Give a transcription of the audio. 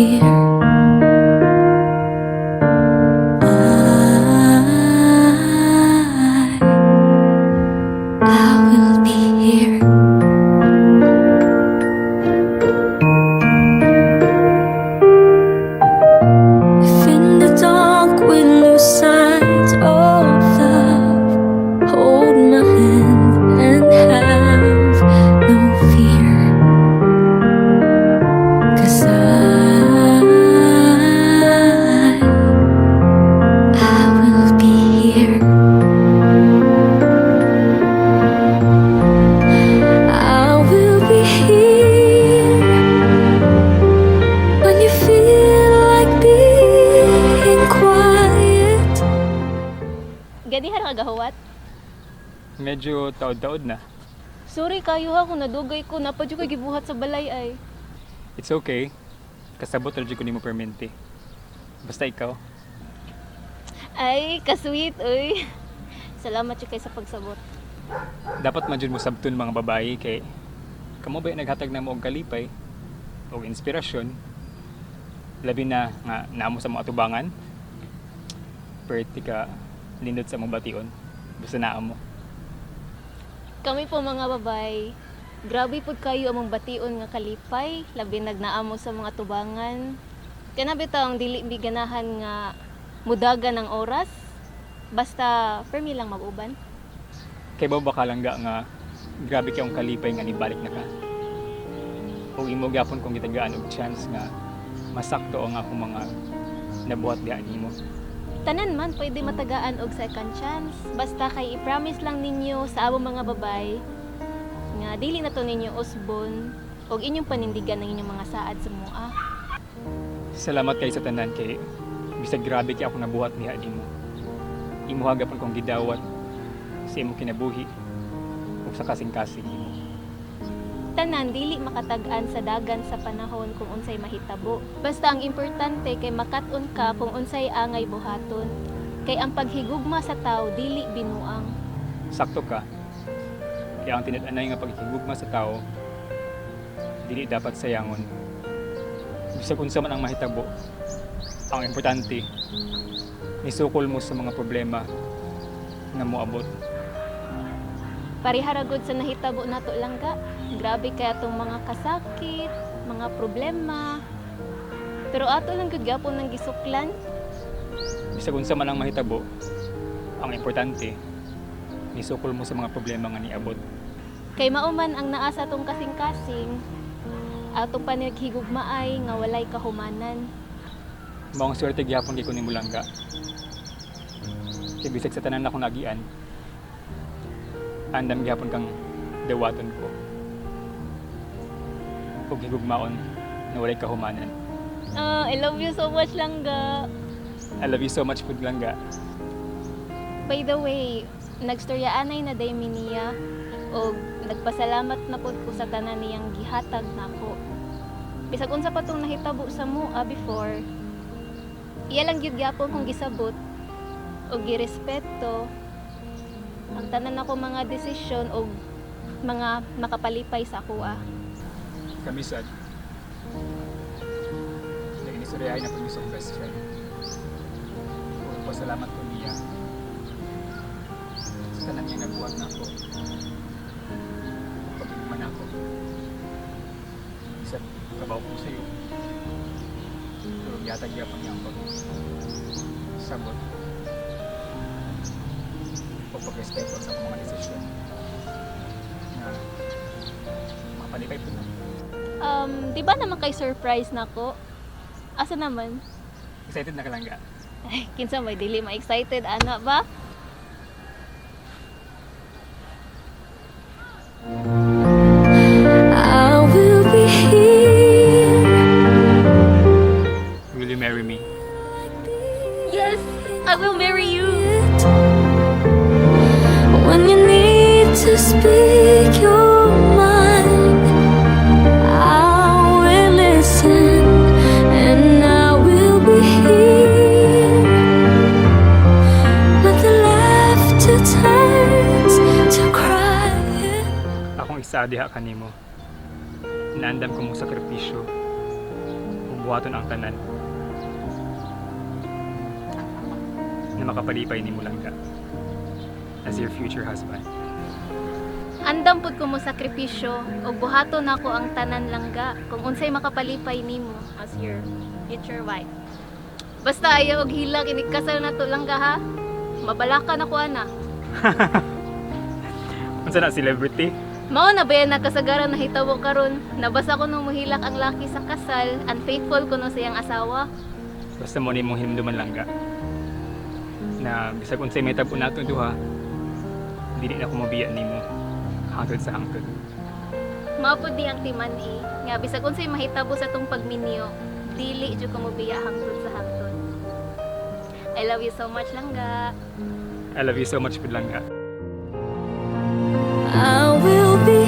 here. I will be here. If in the dark we lose sight of love, hold my hand and have no fear. 'Cause I will be here. I will be here when you feel like being quiet. Ganihan ka gahuwat? Medyo taod-taod na. Sorry kayo ha kung nadugay ko. Naa pa jud ko'y gibuhat sa balay ay. It's okay. Kasabot ra jud ko nimo permente. Basta ikaw. Ay, ka-sweet oy. Salamat jud kay sa pagsabot. Dapat man jud mo sabton mga babae kay kamo ba naghatag namo og kalipay og inspirasyon, labi na nga namo sa mga atubangan. Perti ka nindot sa mong bation basta naa mo. Kami po mga babay, grabe pud kayo among bation nga kalipay, labi nag naa mo sa mga tubangan. Kana bitaw ang dili mi ganahan nga mudagan ang oras. Basta permi lang mag-uban. Kay ba kalangga nga grabe kay ang kalipay nga nibalik na ka ug imo gyapon kong gitagaan og chance nga masakto ang akong mga nabuhat diha nimo. Tanan man pwede matagaan og second chance. Basta kay i-promise lang ninyo sa among mga babay nga dili na to ninyo usbon og inyong panindigan ang inyong mga saad sa mua. Salamat kay sa tanan kay bisag grabe kay ako nabuhat niha nimo. Imuha gapon kong gidawat sa imong kinabuhi ug sa kasing-kasing nimo. Tanan dili makatag-an sa dagan sa panahon kung unsay mahitabo. Basta ang importante kay makat-on ka kung unsay angay buhaton. Kay ang paghigugma sa tao dili binuang. Sakto ka. Kaya ang tinud-anay nga paghigugma sa tao dili dapat sayangon. Bisag unsa man ang mahitabo, ang importante nisukol mo sa mga problema nga moabot. Pareha ra gud sa nahitabo nato, langga. Grabe kay atong mga kasakit, mga problema. Pero ato lang gud gyapon nang gisuklan. Bisag unsa man ang mahitabo, ang importante nisukol mo sa mga problema nga niabot. Kay mao man ang naa sa atong kasing-kasing, atong panaghigugmaay nga walay kahumanan. Maong swerte gihapon kay ko nimo, langga. Kay bisag sa tanan akong nagian, andam gihapon kang dawaton ko ug higugmaon na walay kahumanan. Ah, I love you so much, langga. I love you so much pud, langga. By the way, nagstoryaanay na day mi niya og nagpasalamat na pud ko sa tanan niyang gihatag nako. Bisag unsa pa tong nahitabo sa mua before, iya lang gyud gyapon kong gisabot og girespeto ang tanan nako mga desisyon og mga makapalipay sa akoa. Kami sad. Nag-inistoryahay na pud mi sa akong best friend. Ug pasalamat ko niya sa tanan niyang nabuhat nako. Ug paghigugma nako. Bisag kabaw ko sa'yo, pero gihatag gyapon niya ang pag sabot o pagrespeto sa akong mga desisyon nga makapalipay pud na. Di ba naman kay surprise nako? Asa naman? Excited na ka, langga? Ay, kinsa may dili ma-excited ana ba? I will be here. Will you marry me? Yes, I will marry you. When you need to speak your mind, I will listen and I will be here. When the laughter turns to crying. Akong isa diha kanimo. Naandam ko mo sakripisyo ug Buhaton ang tanan na makapalipay nimo, langga, as your future husband. Andam pud ko mo sakripisyo ug buhaton nako ang tanan, langga, kung unsay makapalipay nimo as your future wife. Basta ayaw og hilak inig kasal nato, langga, ha. Mabalaka na ko ana. Unsa na, celebrity? Mao na ba yan nakasagaran nahitabo karon? Nabasa ko nung muhilak ang laki sa kasal, unfaithful kuno sa iyang asawa. Basta mao nimong hinumduman, langga, na bisag unsay mahitabo nato duha, dili na ko mobiya nimo hangtod sa hangtod. Mao pud ni ang timan-i nga bisag unsay mahitabo sa atong pagminyo, dili jud ko mobiya hangtod sa hangtod. I love you so much, langga. I love you so much pud, langga. I will be